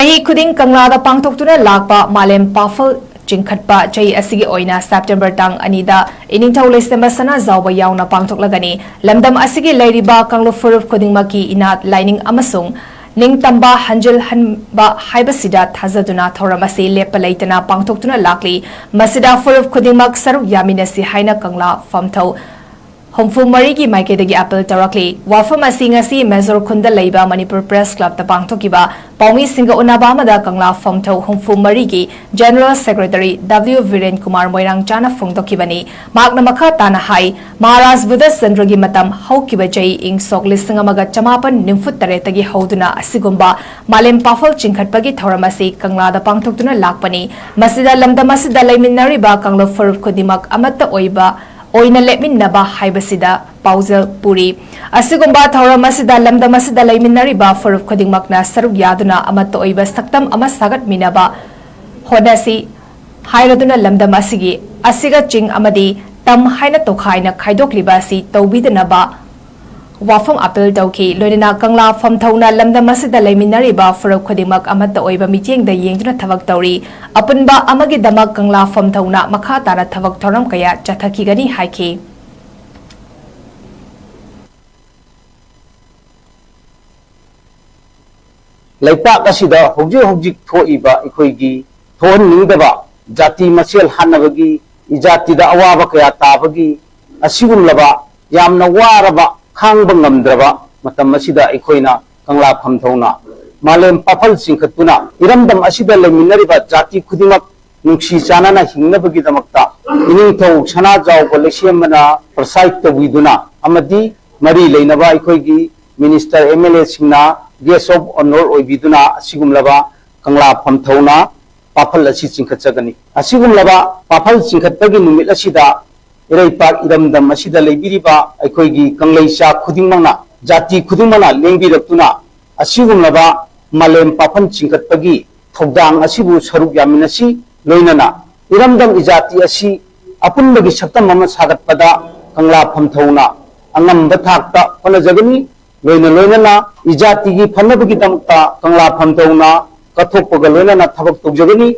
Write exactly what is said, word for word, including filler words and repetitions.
ꯆꯍꯤ ꯈꯨꯗꯤꯡ ꯀꯪꯂꯥꯗ ꯄꯥꯡꯊꯣꯛꯇꯨꯅ ꯂꯥꯛꯄ ꯃꯥꯂꯦꯝ ꯄꯥꯐꯜ ꯆꯤꯡꯈꯠꯄ ꯆꯍꯤ ꯑꯁꯤꯒꯤ ꯑꯣꯏꯅ ꯁꯦꯞꯇꯦꯝꯕꯔ ꯇꯥꯡ ꯑꯅꯤꯗ ꯏꯅꯤꯡꯊꯧ ꯂꯩꯁꯦꯝꯕ ꯁꯅꯥꯖꯥꯎꯕ ꯌꯥꯎꯅ ꯄꯥꯡꯊꯣꯛꯂꯒꯅꯤ꯫ ꯂꯝꯗꯝ ꯑꯁꯤꯒꯤ ꯂꯩꯔꯤꯕ ꯀꯥꯡꯂꯨꯞ ꯐꯨꯔꯨꯞ ꯈꯨꯗꯤꯡꯃꯛꯀꯤ ꯏꯅꯥꯠ, ꯂꯥꯏꯅꯤꯡ ꯑꯃꯁꯨꯡ ꯅꯤꯡꯇꯝꯕ ꯍꯟꯖꯤꯜꯍꯟꯕ ꯍꯥꯏꯕꯁꯤꯗ ꯊꯥꯖꯗꯨꯅ ꯊꯧꯔꯝ ꯑꯁꯤ ꯂꯦꯞꯄ ꯂꯩꯇꯅ ꯄꯥꯡꯊꯣꯛꯇꯨꯅ ꯂꯥꯛꯂꯤ꯫ ꯃꯁꯤꯗ ꯐꯨꯔꯨꯞ ꯈꯨꯗꯤꯡꯃꯛ ꯁꯔꯨꯛ ꯌꯥꯃꯤꯟꯅꯁꯤ ꯍꯥꯏꯅ ꯀꯪꯂꯥ ꯐꯝꯊꯧ ꯍꯨꯝꯐꯨ ꯃꯔꯤꯒꯤ ꯃꯥꯏꯀꯩꯗꯒꯤ ꯑꯥꯄꯤꯜ ꯇꯧꯔꯛꯂꯤ꯫ ꯋꯥꯐꯝ ꯑꯁꯤ ꯉꯁꯤ ꯃꯦꯖꯣꯔ ꯈꯨꯟꯗ ꯂꯩꯕ ꯃꯅꯤꯄꯨꯔ ꯄ꯭ꯔꯦꯁ ꯀ꯭ꯂꯕꯇ ꯄꯥꯡꯊꯣꯛꯈꯤꯕ ꯄꯥꯎꯃꯤꯁꯤꯡꯒ ꯎꯅꯕ ꯑꯃꯗ ꯀꯪꯂꯥ ꯐꯝꯊꯧ ꯍꯨꯝꯐꯨ ꯃꯔꯤꯒꯤ general secretary W Biren Kumar ꯃꯣꯏꯔꯥꯡꯆꯥꯅ ꯐꯣꯡꯗꯣꯛꯈꯤꯕꯅꯤ꯫ ꯃꯍꯥꯛꯅ ꯃꯈꯥ ꯇꯥꯅ ꯍꯥꯏ, ꯃꯍꯥꯔꯥꯖ ꯕꯨꯙꯆꯟꯗ꯭ꯔꯒꯤ ꯃꯇꯝ ꯍꯧꯈꯤꯕ ꯆꯍꯤ ꯏꯪ ꯁꯣꯛ ꯂꯤꯁꯤꯡ ꯑꯃꯒ ꯆꯃꯥꯄꯟ ꯅꯤꯐꯨ ꯇꯔꯦꯠꯇꯒꯤ ꯍꯧꯗꯨꯅ ꯑꯁꯤꯒꯨꯝꯕ ꯃꯥꯂꯦꯝ ꯄꯥꯐꯜ ꯆꯤꯡꯈꯠꯄꯒꯤ ꯊꯧꯔꯝ ꯑꯁꯤ ꯀꯪꯂꯥꯗ ꯄꯥꯡꯊꯣꯛꯇꯨꯅ ꯂꯥꯛꯄꯅꯤ꯫ ꯃꯁꯤꯗ ꯂꯝꯗꯝ ꯑꯁꯤꯗ ꯂꯩꯃꯤꯟꯅꯔꯤꯕ ꯀꯥꯡꯂꯨꯞ ꯐꯨꯔꯨꯞ ꯈꯨꯗꯤꯡꯃꯛ ꯑꯃꯠꯇ ꯑꯣꯏꯕ ꯑꯣꯏꯅ ꯂꯦꯞꯃꯤꯟꯅꯕ ꯍꯥꯏꯕꯁꯤꯗ ꯄꯥꯎꯖꯦꯜ ꯄꯨꯔꯤ꯫ ꯑꯁꯤꯒꯨꯝꯕ ꯊꯧꯔꯝ ꯑꯁꯤꯗ ꯂꯝꯗꯝ ꯑꯁꯤꯗ ꯂꯩꯃꯤꯟꯅꯔꯤꯕ ꯐꯨꯔꯨꯞ ꯈꯨꯗꯤꯡꯃꯛꯅ ꯁꯔꯨꯛ ꯌꯥꯗꯨꯅ ꯑꯃꯠꯇ ꯑꯣꯏꯕ ꯁꯛꯇꯝ ꯑꯃ ꯁꯥꯒꯠꯃꯤꯟꯅꯕ ꯍꯣꯠꯅꯁꯤ ꯍꯥꯏꯔꯗꯨꯅ ꯂꯝꯗꯝ ꯑꯁꯤꯒꯤ ꯑꯁꯤꯒ ꯆꯤꯡ ꯑꯃꯗꯤ ꯇꯝ ꯍꯥꯏꯅ ꯇꯣꯈꯥꯏꯅ ꯈꯥꯏꯗꯣꯛꯂꯤꯕ ꯑꯁꯤ ꯇꯧꯕꯤꯗꯅꯕ ꯋꯥꯐꯝ ꯑꯥꯄꯤꯜ ꯇꯧꯈꯤ꯫ ꯂꯣꯏꯅꯅ ꯀꯪꯂꯥ ꯐꯝꯊꯧꯅ ꯂꯝꯗꯝ ꯑꯁꯤꯗ ꯂꯩꯃꯤꯟꯅꯔꯤꯕ ꯐꯨꯔꯨꯞ ꯈꯨꯗꯤꯡꯃꯛ ꯑꯃꯠꯇ ꯑꯣꯏꯕ ꯃꯤꯠꯌꯦꯡꯗ ꯌꯦꯡꯗꯨꯅ ꯊꯕꯛ ꯇꯧꯔꯤ꯫ ꯑꯄꯨꯟꯕ ꯑꯃꯒꯤꯗꯃꯛ ꯀꯪꯂꯥ ꯐꯝꯊꯧꯅ ꯃꯈꯥ ꯇꯥꯅ ꯊꯕꯛ ꯊꯧꯔꯝ ꯀꯌꯥ ꯆꯠꯊꯈꯤꯒꯅꯤ ꯍꯥꯏꯈꯤ꯫ ꯂꯩꯄꯥꯛ ꯑꯁꯤꯗ ꯍꯧꯖꯤꯛ ꯍꯧꯖꯤꯛ ꯊꯣꯛꯏꯕ ꯑꯩꯈꯣꯏꯒꯤ ꯊꯣꯛꯍꯟꯅꯤꯡꯗꯕ ꯖꯥꯇꯤ ꯃꯁꯦꯜ ꯍꯥꯠꯅꯕꯒꯤ, ꯏꯖꯥꯇꯤꯗ ꯑꯋꯥꯕ ꯀꯌꯥ ꯇꯥꯕꯒꯤ, ꯑꯁꯤꯒꯨꯝꯂꯕ ꯌꯥꯝꯅ ꯋꯥꯔꯕ, ꯈꯥꯡꯕ ꯉꯝꯗ꯭ꯔꯕ ꯃꯇꯝ ꯑꯁꯤꯗ ꯑꯩꯈꯣꯏꯅ ꯀꯪꯂꯥ ꯐꯝꯊꯧꯅ ꯃꯥꯂꯦꯝ ꯄꯥꯐꯜ ꯆꯤꯡꯈꯠꯇꯨꯅ ꯏꯔꯝꯗꯝ ꯑꯁꯤꯗ ꯂꯩꯃꯤꯟꯅꯔꯤꯕ ꯖꯥꯇꯤ ꯈꯨꯗꯤꯡꯃꯛ ꯅꯨꯡꯁꯤ ꯆꯥꯟꯅꯅ ꯍꯤꯡꯅꯕꯒꯤꯗꯃꯛꯇ ꯏꯅꯤꯡꯊꯧ ꯁꯅꯥꯖꯥꯎꯕ ꯂꯩꯁꯦꯝꯕꯅ preside ꯇꯧꯕꯤꯗꯨꯅ ꯑꯃꯗꯤ ꯃꯔꯤ ꯂꯩꯅꯕ ꯑꯩꯈꯣꯏꯒꯤ minister, MLAꯁꯤꯡꯅ guest of honour ꯑꯣꯏꯕꯤꯗꯨꯅ ꯑꯁꯤꯒꯨꯝꯂꯕ ꯀꯪꯂꯥ ꯐꯝꯊꯧꯅ ꯄꯥꯐꯜ ꯑꯁꯤ ꯆꯤꯡꯈꯠꯆꯒꯅꯤ꯫ ꯑꯁꯤꯒꯨꯝꯂꯕ ꯄꯥꯐꯜ ꯆꯤꯡꯈꯠꯄꯒꯤ ꯅꯨꯃꯤꯠ ꯑꯁꯤꯗ ꯏꯔꯩꯄꯥꯛ ꯏꯔꯝꯗꯝ ꯑꯁꯤꯗ ꯂꯩꯕꯤꯔꯤꯕ ꯑꯩꯈꯣꯏꯒꯤ ꯀꯪꯂꯩꯆꯥ ꯈꯨꯗꯤꯡꯃꯛꯅ, ꯖꯥꯇꯤ ꯈꯨꯗꯤꯡꯃꯛꯅ ꯂꯦꯡꯕꯤꯔꯛꯇꯨꯅ ꯑꯁꯤꯒꯨꯝꯂꯕ ꯃꯥꯂꯦꯝ ꯄꯥꯐꯜ ꯆꯤꯡꯈꯠꯄꯒꯤ ꯊꯧꯗꯥꯡ ꯑꯁꯤꯕꯨ ꯁꯔꯨꯛ ꯌꯥꯃꯤꯟꯅꯁꯤ꯫ ꯂꯣꯏꯅꯅ ꯏꯔꯝꯗꯝ ꯏꯖꯥꯇꯤ ꯑꯁꯤ ꯑꯄꯨꯟꯕꯒꯤ ꯁꯛꯇꯝ ꯑꯃ ꯁꯥꯒꯠꯄꯗ ꯀꯪꯂꯥ ꯐꯝꯊꯧꯅ ꯑꯉꯝꯕ ꯊꯥꯛꯇ ꯍꯣꯠꯅꯖꯒꯅꯤ꯫ ꯂꯣꯏꯅ ꯂꯣꯏꯅꯅ ꯏꯖꯥꯇꯤꯒꯤ ꯐꯅꯕꯒꯤꯗꯃꯛꯇ ꯀꯪꯂꯥ ꯐꯝꯊꯧꯅ ꯀꯠꯊꯣꯛꯄꯒ ꯂꯣꯏꯅꯅ ꯊꯕꯛ ꯇꯧꯖꯒꯅꯤ꯫